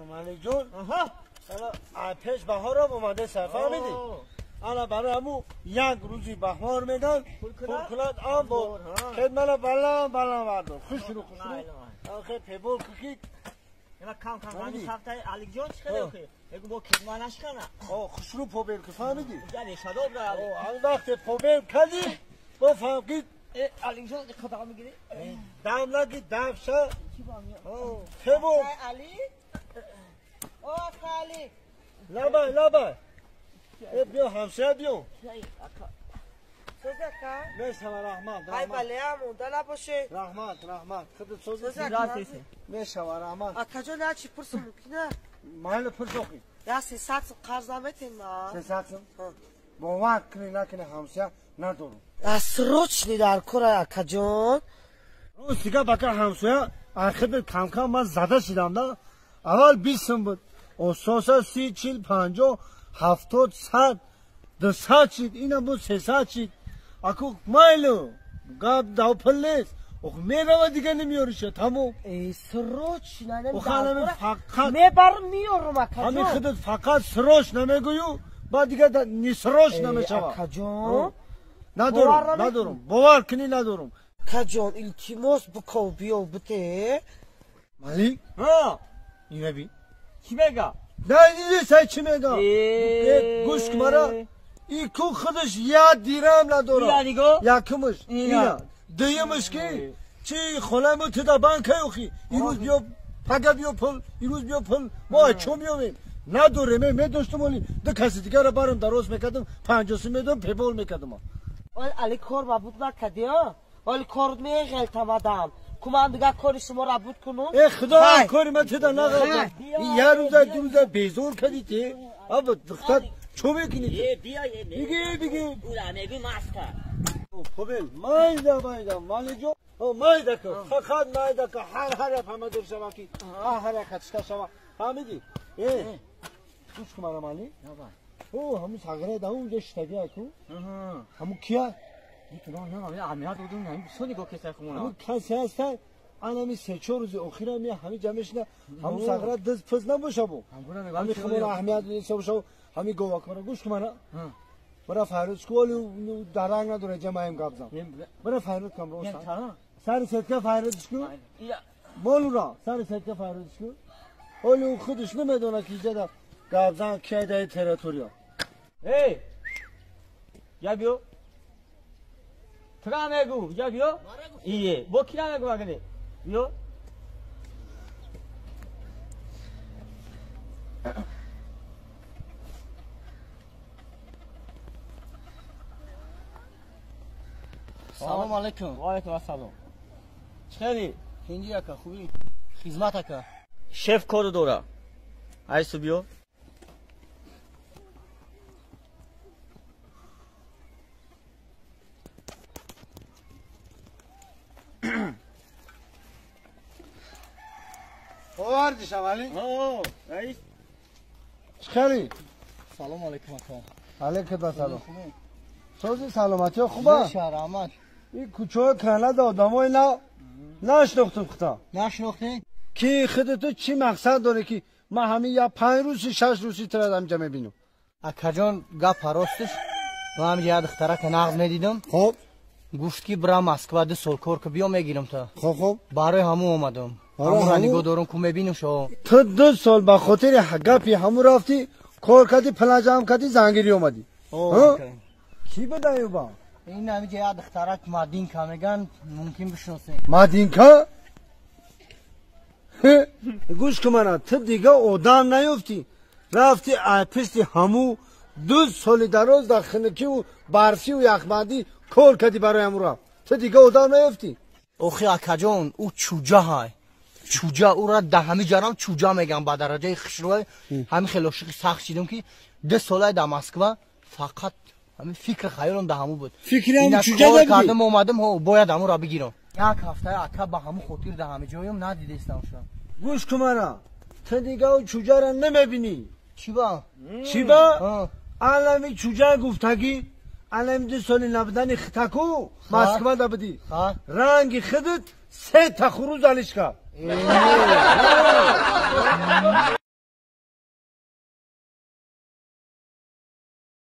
Малик ҷон, пеш баҳорам омада, сар фаҳмидӣ? Ана барои ҳаму як рӯзи баҳор меган, пур кунад амбор. Хед мана баланд баланд вардор. Хушру хушру. Хе пебол кукид. Ина кам кам ҳами сахтай Аликҷон чӣ хеле охи? Мегу бо кидма нашкана. О, хушру побел ку, фаҳмидӣ? Яъне шадоб ра. О, ҳамин вақте побел кардӣ, бо фаҳм ки Аликҷон қадаға мегирӣ? Дам наги давша. Пебол. Али? О, Али. Лабай, лабай. Э, биё ҳамсоя, биё. Созака? Мешава, раҳмат. Ай, балеа монда набоше. Раҳмат, раҳмат. Худат созӣ? Мешава, раҳмат. Акаҷон, як чи пурсум мумкина? Майли, пурс охи. Я 300 сум қарз наметен ма? 300 сум? Бовар кунӣ накунӣ, ҳамсоя, надорум. Срочный дар кора, акаҷон. Рӯз дига бака ҳамсоя, ахиди камкам ман зада шидам да. Аввал 20 сум буд. Ососа 30, 40, 50, 70, 100, 200 шид, ина буд 300 шид. Аку майлу, гап дав пул нест. Ох, мерава, дига намеёриша, тамом. Э, срочно. Оханами фақат мебарам, меёрам, акаҷон. Ҳами худат фақат срочно мегӯю, баъд дига не срочно мешава. Акаҷон. Надорум, надорум. Бовар кунӣ, надорум. Акаҷон, илтимос, биков, биё, бите. Малик? Ҳа. Ина би. Чӣ мега? Не, сай чӣ мега? Гӯш кун мара. И ку худаш як дирам надорад. Ина нигоҳ. Якумаш ина. Дуюмаш ки чи хонамо ту да банка ёхи. Ирӯз биё, пага биё пул, ирӯз биё пул. Мо аз чо меёвем? Надорем, медоштум, оли ду каси дигарро барам дароз мекардам, 50 сум медодам, пебол мекардам. Ол али кор ба буд накардӣ, оли кор меғелтамадам. Куман дига кори шуморо буд кунум. Э, худо, кори ман туда нағелтам. Як рӯза, ду рӯза безор кардӣ те. Аба духтар чо мекунӣ? Биги, биги. Побел, майда, майда, малиҷон. Майда ку, фақат майда ку, ҳар ҳар як ҳамадор шава ки, ҳар ҳар як хатишка шава. Фаҳмидӣ? Э, гӯш кун мара, мали. О, ҳамун сағира да унҷа шитагия ку. Ҳамун кия? Ҳамун касе ҳаста, анами се-чор рӯзи охира ми ҳами ҷа мешина, ҳамун сағира диз пиз набоша бу. Ҳами хумора аҳамият неста боша, ҳами говакмара. Гӯш кун мара. Бара файруз ку, оли даранг надора, ҷа маем гап зан. Бара файруз кам роста. Сари сетка файрузш ку. Молура, сари сетка файрузш ку. Оли ӯ худаш намедона ки ҷада гапзан кия даи территория. Эй! Я биё. Тра мегу, я биё. Ие, бо кира мегу агане. Биё. Салом алейкум. Ва алейкум ассалом. Чӣ хели? Ҳинди ака, хубӣ? Хизмат, ака. Шеф кору дора. Айсу биё. Овардишам, али? О, раис. Чӣ хели? Салом алейкум, ака. Алейкум ассалом. Сози, саломатиё хуба? Меша, раҳмат. Ин кӯчаҳои Канада одамои нав нашинохтум хута. Нашинохтӣ? Ки худату чӣ мақсад дорӣ, ки ман ҳамин я 5 рӯзи, 6 рӯзи тура ҳаминҷа мебинам? Акаҷон, гап ростиш, ман ҳаминҷа як духтарака нағз медидам. Хоб. Гуфт ки бира Москва, 2 сол кор ку, биё, мегирам та. Хоб, хоб. Барои ҳамун омадам. Ҳамунро нигоҳ дорум ку, мебинам шо. Ту 2 сол ба хотири гапи ҳамун рафтӣ, кор кардӣ, пила ҷамъ кардӣ, зангирӣ омадӣ. Кӣ буда ба? Ин ҳаминҷа як духтарак Мадинка меган, мумкин бишносем. Мадинка? Гӯш кун мана, ту дига одам наёфтӣ. Рафтӣ пишти ҳаму 2 соли дароз дар хунукиву барфиву яхбандӣ кор кардӣ барои ҳаму рафт. Ту дига одам наёфтӣ? Охи, акаҷон, ӯ чуҷа ҳай. Чуҷа, ӯра да ҳами ҷарам чуҷа меган, ба дараҷаи хушрӯй ҳами хеле ошиқи сахт шидам ки 2 солай дар Москва фақат ҳамин фикри хаёлам да ҳаму буд. Фикри ҳаму Ина чуҷа кор набудӣ? Кардам, омадам, ҳо, бояд ҳамура бигирам. Як ҳафта, ака, ба ҳаму хотир да ҳами ҷоям надидестам ша. Гӯш кун мана, ту дига ӯ чуҷаро намебинӣ. Чӣ ба? Чӣ ба? Ҳа. Алами чуҷа гуфтагӣ, алами 2 соли набудани хитаку Москва да будӣ. Ҳа. Ранги худат се та хуруз алишка.